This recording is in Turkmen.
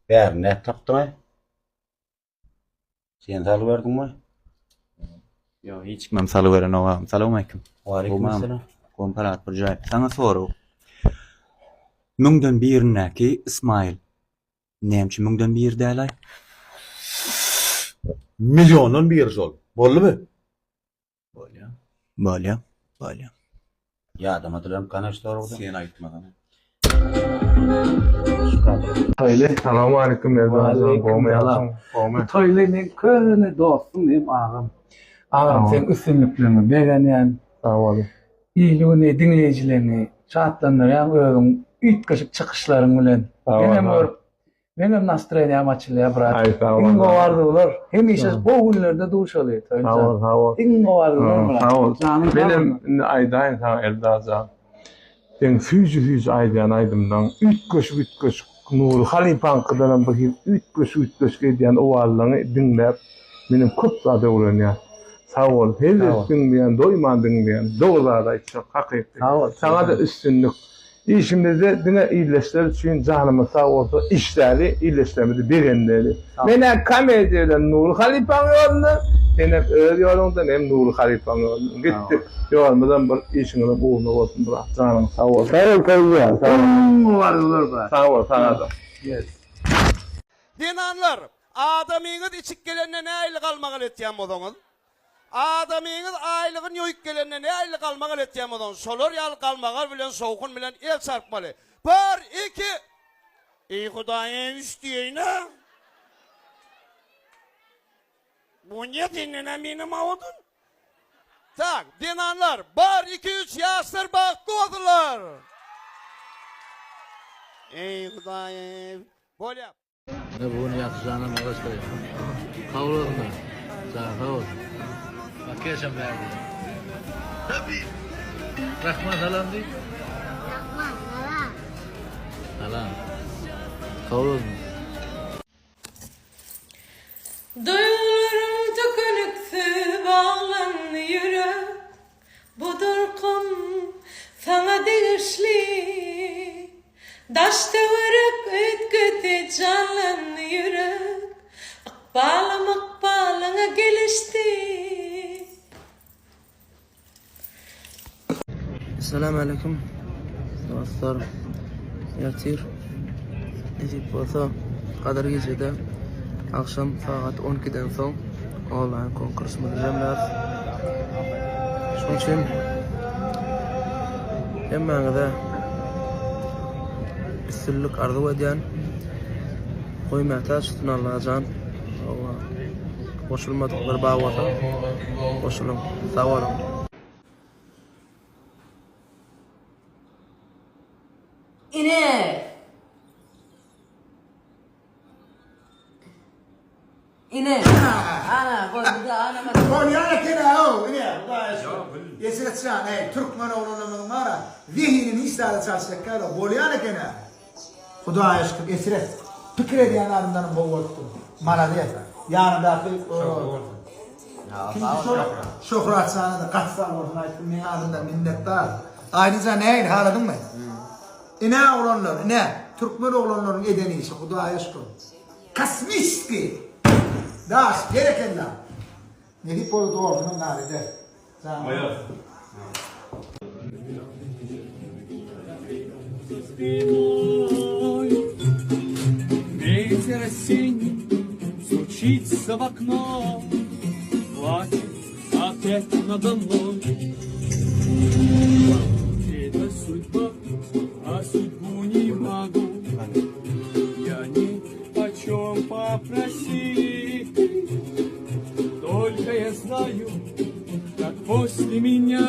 Bärini nädip tapdyň-aý? Sen salyberdiňmi? Ýok, hiç kimem salyberenok agam. Salowmaleýkim. Waleýkim Gowmy Polat Burjaýew. Saňa sorag. Müňden birindäki Ismail näme üçin müňden biri däl-aý? Milliondan biri şol. Boldumy? Bolýa. Bolýa. Bolýa. Ýadamadylaram kanaş soragda. Sen aýtmasaň. Toýly. Salowmaleýkim Merdan gowmy ýagşyň gowmy. Toýly meň köne dostum hem agam. Agam seň üstünlikleriňe begenýän. Sag bol. Ili güni diňleýjileňi şatlandyrýaň özüň üýtgeşik çykyşlaryň bilen. Menem görüp Meňem nastroýeniýam açylýar brat. Aý sag bol. Iň gowy arzuwlar. Hemişe gowy günlerde duşaly Toýly Sag bol, sag bol. Iň gowy arzuwlar brat. Sag bol. Janyň sag Menem indi aýdaýyn saňa Eldar jan. Seň süýji süýji aýdýan aýdymlaň üýtgeşik üýtgeşik Nury halypaňkydanam bir hili üýtgeşik üýtgeşik edýän owazlaňy diňläp menem köp zat öwrenýän. Sag bol. Hezil edip diňleýän, doýman diňleýän. Dogry zat aýtjak, hakyky. Sag bol. Saňa-da üstünlik. Işimizde diňe ildeşler üçin janymyz sag bolsa işläli, ildeşlerimizi begendireli. Men-ä komediýa bilen Nury halypaň ýolundan, senem öz ýoluňdan hem Nury halypaň ýolundan. Gitdik. Ýolumyzam bir, işiňizem ugruna bolsun brat. Janyňyz sag bolsun. Sag bol Toýlyjan, sag bol. Iň gowy arzuwlar brat. Sag bol saňa-da. Yes. Zenanlar, adamyňyz içip gelende nähili galmagal etýän bolsaňyz, Adamyňyz aýlygyny ýoýup gelende nähili galmagal etýän bolsaň, şolar ýaly galmagal bilen, şowhun bilen el çarpmaly. Bir, iki! Eý, Hudaýa, üç diýeýin-ä! Bu ne sendenem menem awudym. Tak, zenanlar, bir, iki, üç, ýaşlar bagtly bolsunlar! Eý, Hudaýa, bolýa. Ine bu gün ýagty janam agaç daýy. Kabul bolsun. Janyň sag bolsun. Makiýažam bärde. Rahman salam diý. Rahman salam. Salam. Kabul bolsun. Duýgularym tükeniksiz baglandy ýürek. Bu durkum saňa degişli. Daş-töwerek üýtgedi, janlandy ýürek. Ykbalym ykbalyňa gelişdi. Essalamu aleýkum dostlar. Ertir nesip bolsa Gadyr gijede agşam sagat 12-den soň onlaýn konkursymyzy jemläris. Şonuň üçin hemmäňize üstünlik arzuw edýän. Goý mätäç üstüne Allajan. Goşulmadyklar bar bolsa goşulyň. Sag boluň. Ine! Ine! Ana, goýdy-da, ana, mana. Bolýan eken-ä-ow, ine, Hudaýa şükür. Eşret jan, eý, türkmen oglanlarymyzyň bar-a, zehinini hiç zada çalyşjak däl-ow, bolýan eken-ä. Hudaýa şükür, Eşret, pikir edýän adamdanam gowy bolupdyr. Malades. Ýanyndaky, kimdi şol? Şöhrat jana-da gaty sag bolsun aýtdym, meň adymdan minnetdar. Aýdyn jan, nähili, haladyňmy? Ine, oglanlar, ine, türkmen oglanlarynyň eden işi, Hudaýa şükür. Kosmiçeskiý! Daş, berekella! Nesip bolsa dogrusyny nar eder. Janyň sag bolsun. Ветер осенний стучится в окно, Плачет опять надо мной. Это судьба, а судьбу не могу Я ни о чем попросить. Только я знаю, как после меня.